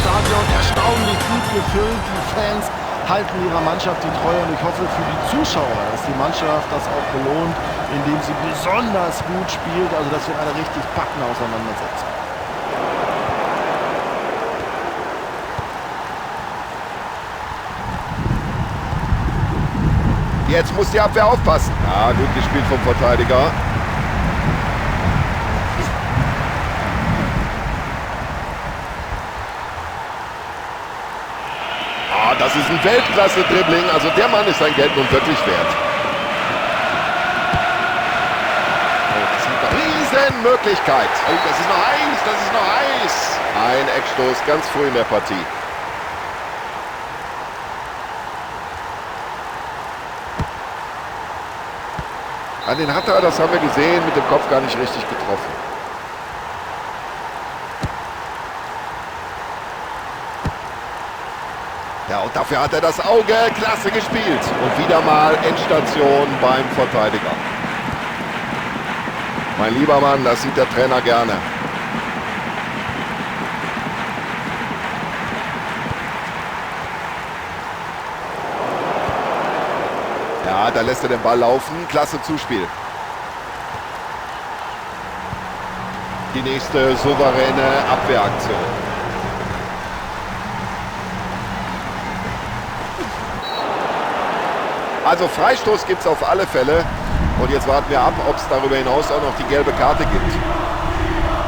Stadion erstaunlich gut gefüllt. Die Fans halten ihrer Mannschaft die Treue und ich hoffe für die Zuschauer, dass die Mannschaft das auch belohnt, indem sie besonders gut spielt. Also das wird eine richtig packende Auseinandersetzung. Jetzt muss die Abwehr aufpassen. Ja, gut gespielt vom Verteidiger. Ah, das ist ein Weltklasse-Dribbling. Also der Mann ist sein Geld nun wirklich wert. Oh, das ist eine Riesenmöglichkeit. Oh, das ist noch heiß, das ist noch heiß. Ein Eckstoß ganz früh in der Partie. An den hat er, das haben wir gesehen, mit dem Kopf gar nicht richtig getroffen. Ja, und dafür hat er das Auge. Klasse gespielt. Und wieder mal Endstation beim Verteidiger. Mein lieber Mann, das sieht der Trainer gerne. Ja, da lässt er den Ball laufen. Klasse Zuspiel. Die nächste souveräne Abwehraktion. Also Freistoß gibt's auf alle Fälle. Und jetzt warten wir ab, ob's darüber hinaus auch noch die gelbe Karte gibt.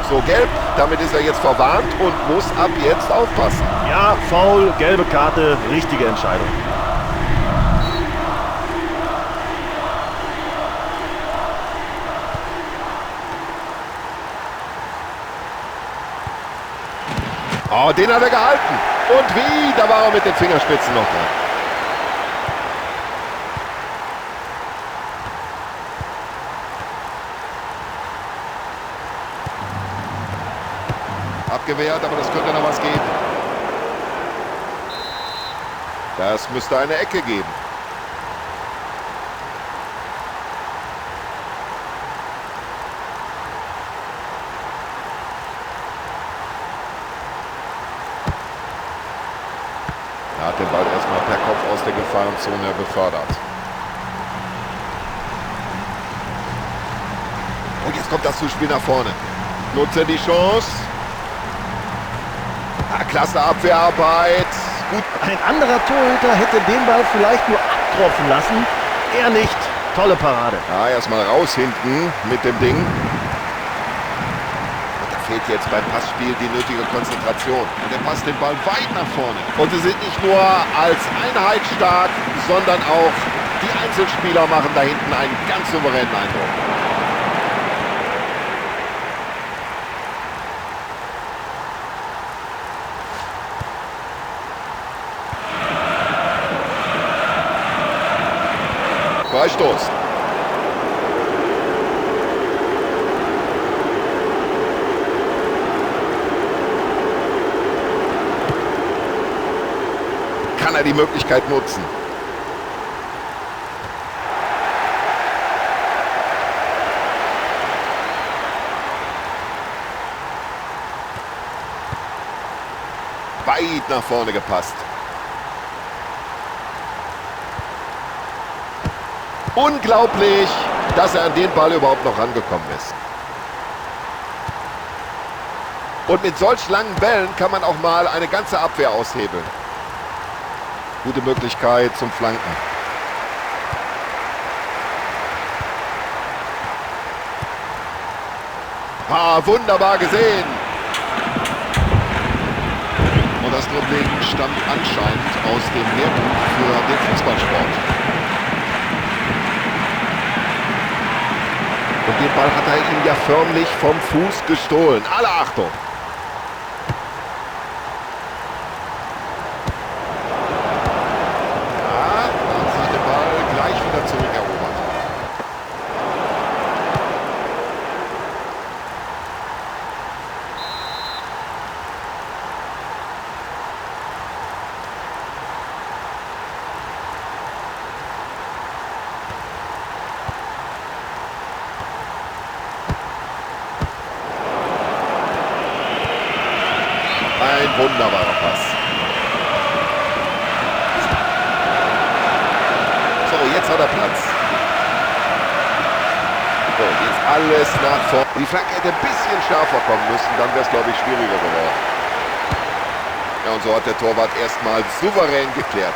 So, gelb, damit ist er jetzt verwarnt und muss ab jetzt aufpassen. Ja, faul, gelbe Karte, richtige Entscheidung. Oh, den hat er gehalten. Und wie? Da war er mit den Fingerspitzen noch dran. Abgewehrt, aber das könnte noch was geben. Das müsste eine Ecke geben. Er hat den Ball erstmal per Kopf aus der Gefahrenzone befördert. Und jetzt kommt das Zuspiel nach vorne. Nutze die Chance. Ah, klasse Abwehrarbeit. Gut. Ein anderer Torhüter hätte den Ball vielleicht nur abtropfen lassen. Er nicht. Tolle Parade. Ja, erstmal raus hinten mit dem Ding. Und da fehlt jetzt beim Passspiel die nötige Konzentration. Und er passt den Ball weit nach vorne. Und sie sind nicht nur als Einheit stark, sondern auch die Einzelspieler machen da hinten einen ganz souveränen Eindruck. Freistoß. Kann er die Möglichkeit nutzen? Weit nach vorne gepasst. Unglaublich, dass er an den Ball überhaupt noch rangekommen ist. Und mit solch langen Bällen kann man auch mal eine ganze Abwehr aushebeln. Gute Möglichkeit zum Flanken. Ah, wunderbar gesehen. Und das Dribbling stammt anscheinend aus dem Lehrbuch für den Fußballsport. Und den Ball hat er ihm ja förmlich vom Fuß gestohlen. Alle Achtung! Ja, da hat sich den Ball gleich wieder zurückerobert. Wunderbarer Pass. So, jetzt hat er Platz. So, jetzt alles nach vorne. Die Flanke hätte ein bisschen schärfer kommen müssen, dann wäre es, glaube ich, schwieriger geworden. Ja, und so hat der Torwart erstmal souverän geklärt.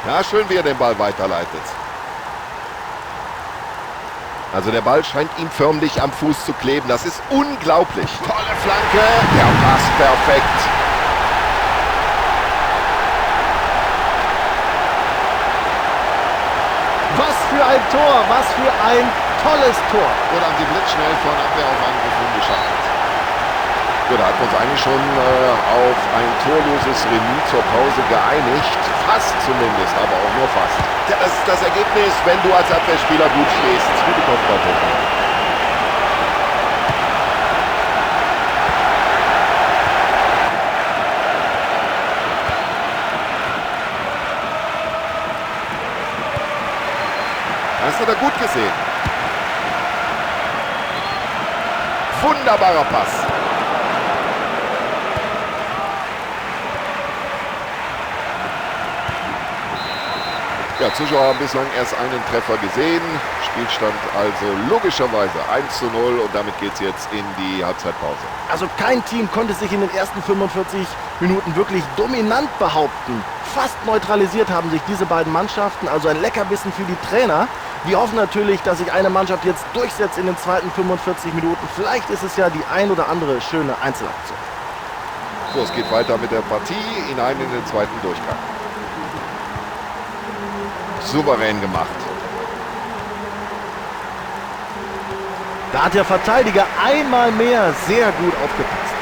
Ja, schön, wie er den Ball weiterleitet. Also der Ball scheint ihm förmlich am Fuß zu kleben. Das ist unglaublich. Tolle Flanke. Der passt perfekt. Was für ein Tor, was für ein tolles Tor. Und haben sie blitzschnell von Abwehr auf Angriff umgeschaltet. Ja, da hatten wir uns eigentlich schon auf ein torloses Remis zur Pause geeinigt. Fast zumindest, aber auch nur fast. Ja, das ist das Ergebnis, wenn du als Abwehrspieler gut stehst. Gute Kopfballtechnik. Das hat er gut gesehen. Wunderbarer Pass. Ja, Zuschauer haben bislang erst einen Treffer gesehen. Spielstand also logischerweise 1:0 und damit geht's jetzt in die Halbzeitpause. Also kein Team konnte sich in den ersten 45 Minuten wirklich dominant behaupten. Fast neutralisiert haben sich diese beiden Mannschaften, also ein Leckerbissen für die Trainer. Wir hoffen natürlich, dass sich eine Mannschaft jetzt durchsetzt in den zweiten 45 Minuten. Vielleicht ist es ja die ein oder andere schöne Einzelaktion. So, es geht weiter mit der Partie hinein in den zweiten Durchgang. Souverän gemacht. Da hat der Verteidiger einmal mehr sehr gut aufgepasst.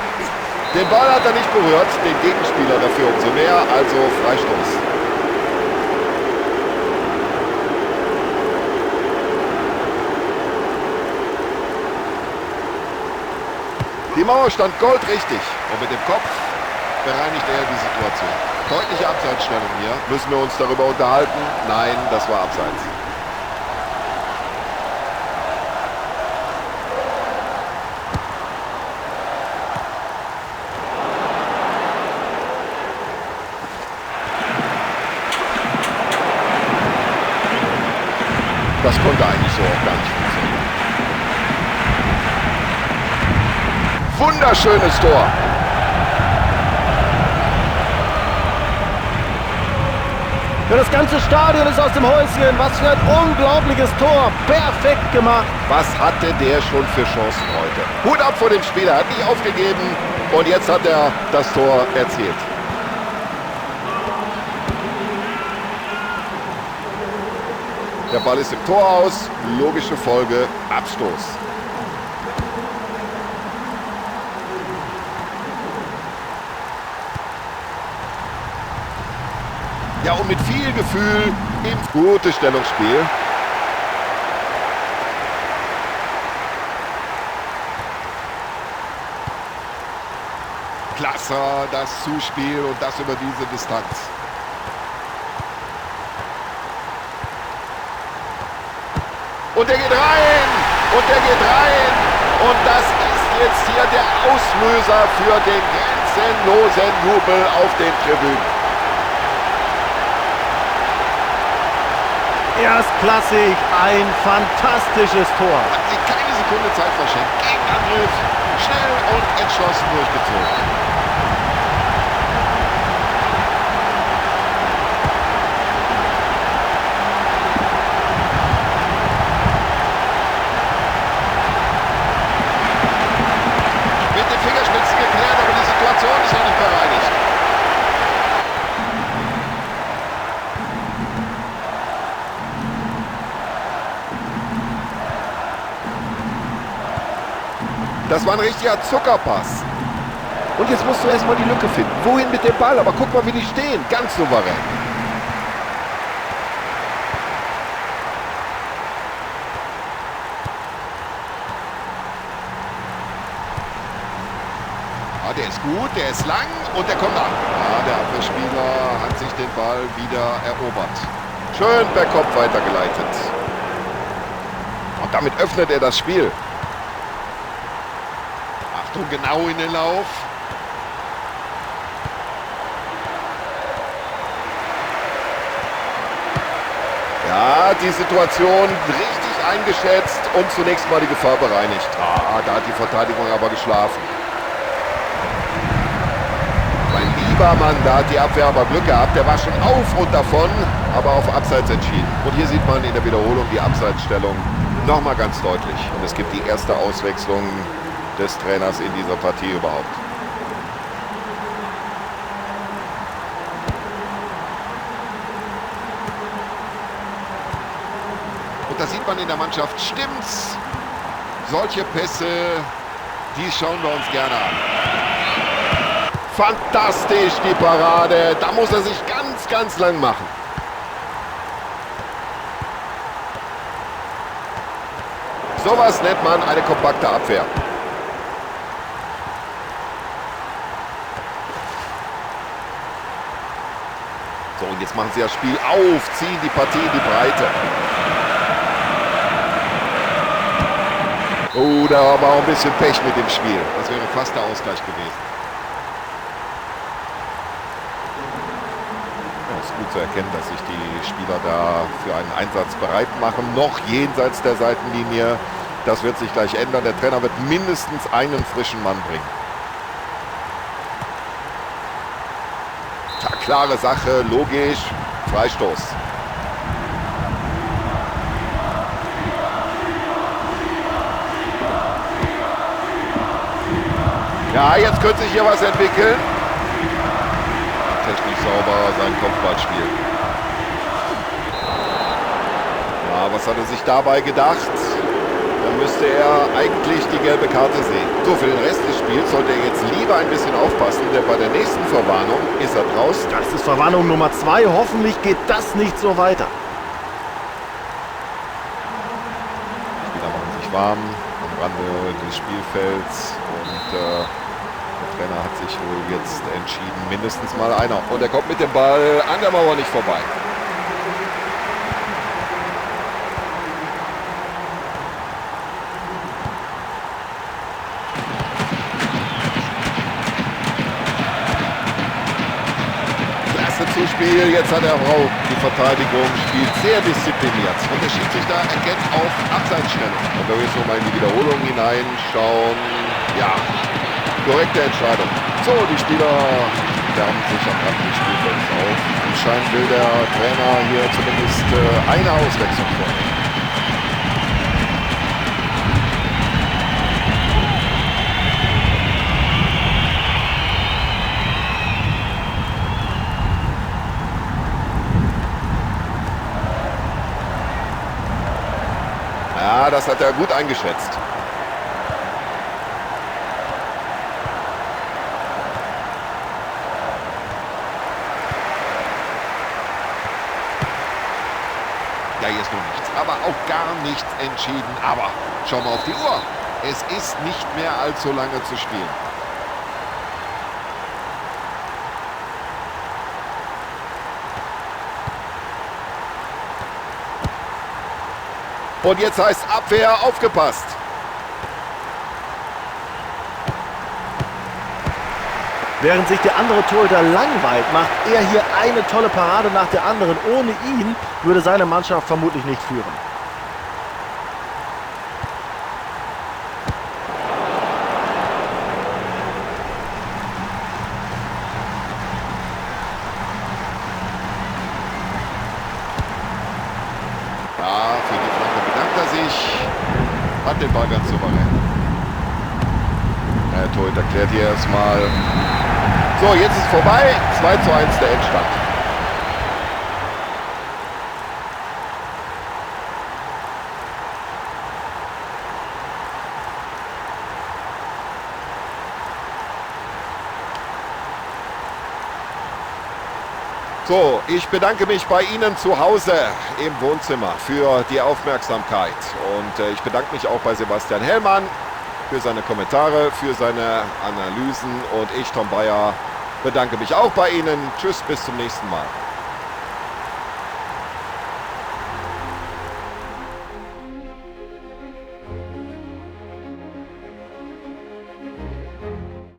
Den Ball hat er nicht berührt, den Gegenspieler dafür umso mehr, also Freistoß. Die Mauer stand goldrichtig und mit dem Kopf bereinigt er die Situation. Deutliche Abseitsstellung hier. Müssen wir uns darüber unterhalten? Nein, das war Abseits. Das konnte eigentlich so auch gar nicht funktionieren. Wunderschönes Tor. Ja, das ganze Stadion ist aus dem Häuschen. Was für ein unglaubliches Tor. Perfekt gemacht. Was hatte der schon für Chancen heute? Hut ab vor dem Spieler. Hat nicht aufgegeben. Und jetzt hat er das Tor erzielt. Der Ball ist im Tor aus. Logische Folge. Abstoß. Ja, und mit viel Gefühl im gutes Stellungsspiel. Klasse, das Zuspiel und das über diese Distanz. Und der geht rein! Und der geht rein! Und das ist jetzt hier der Auslöser für den grenzenlosen Jubel auf den Tribünen. Erstklassig, ein fantastisches Tor. Hat sie keine Sekunde Zeit verschenkt. Gegenangriff, schnell und entschlossen durchgezogen. Mit den Fingerspitzen geklärt, aber die Situation ist noch nicht bereinigt. Das war ein richtiger Zuckerpass. Und jetzt musst du erstmal die Lücke finden. Wohin mit dem Ball? Aber guck mal, wie die stehen. Ganz souverän. Ah, der ist gut, der ist lang und der kommt an. Ah, der Abwehrspieler hat sich den Ball wieder erobert. Schön per Kopf weitergeleitet. Und damit öffnet er das Spiel. Achtung, genau in den Lauf. Ja, die Situation richtig eingeschätzt und zunächst mal die Gefahr bereinigt. Ah, da hat die Verteidigung aber geschlafen. Mein lieber Mann, da hat die Abwehr aber Glück gehabt. Der war schon auf und davon, aber auf Abseits entschieden. Und hier sieht man in der Wiederholung die Abseitsstellung nochmal ganz deutlich. Und es gibt die erste Auswechslung des Trainers in dieser Partie überhaupt. Und da sieht man in der Mannschaft, stimmt's? Solche Pässe, die schauen wir uns gerne an. Fantastisch, die Parade. Da muss er sich ganz, ganz lang machen. Sowas nennt man eine kompakte Abwehr. So, und jetzt machen sie das Spiel auf, ziehen die Partie in die Breite. Oh, da war auch ein bisschen Pech mit dem Spiel. Das wäre fast der Ausgleich gewesen. Ja, ist gut zu erkennen, dass sich die Spieler da für einen Einsatz bereit machen. Noch jenseits der Seitenlinie. Das wird sich gleich ändern. Der Trainer wird mindestens einen frischen Mann bringen. Tja, klare Sache, logisch. Freistoß. Ja, jetzt könnte sich hier was entwickeln. Technisch sauber sein Kopfballspiel. Ja, was hat er sich dabei gedacht? Da müsste er eigentlich die gelbe Karte sehen. So, für den Rest des Spiels sollte er jetzt lieber ein bisschen aufpassen, denn bei der nächsten Verwarnung ist er draußen. Das ist Verwarnung Nummer 2. Hoffentlich geht das nicht so weiter. Die Spieler machen sich warm am Rande des Spielfelds und der Trainer hat sich wohl jetzt entschieden, mindestens mal einer. Und er kommt mit dem Ball an der Mauer nicht vorbei. Klasse Zuspiel, jetzt hat er auch die Verteidigung, spielt sehr diszipliniert. Und der Schiedsrichter erkennt auf Abseitsstellung. Und wenn wir jetzt nochmal in die Wiederholung hineinschauen, ja, korrekte Entscheidung. So, die Spieler wärmen sich am Rand des Spielfelds auf. Anscheinend will der Trainer hier zumindest eine Auswechslung vornehmen. Ja, das hat er gut eingeschätzt. Ja, hier ist noch nichts, aber auch gar nichts entschieden. Aber schauen wir auf die Uhr. Es ist nicht mehr allzu lange zu spielen. Und jetzt heißt Abwehr, aufgepasst. Während sich der andere Torhüter langweilt, macht er hier eine tolle Parade nach der anderen. Ohne ihn würde seine Mannschaft vermutlich nicht führen. Ja, für die Flanke bedankt er sich. Hat den Ball ganz souverän. Der Torhüter klärt hier erstmal. So, jetzt ist vorbei. 2:1 der Endstand. So, ich bedanke mich bei Ihnen zu Hause im Wohnzimmer für die Aufmerksamkeit. Und ich bedanke mich auch bei Sebastian Hellmann für seine Kommentare, für seine Analysen. Und ich, Tom Bayer, bedanke mich auch bei Ihnen. Tschüss, bis zum nächsten Mal.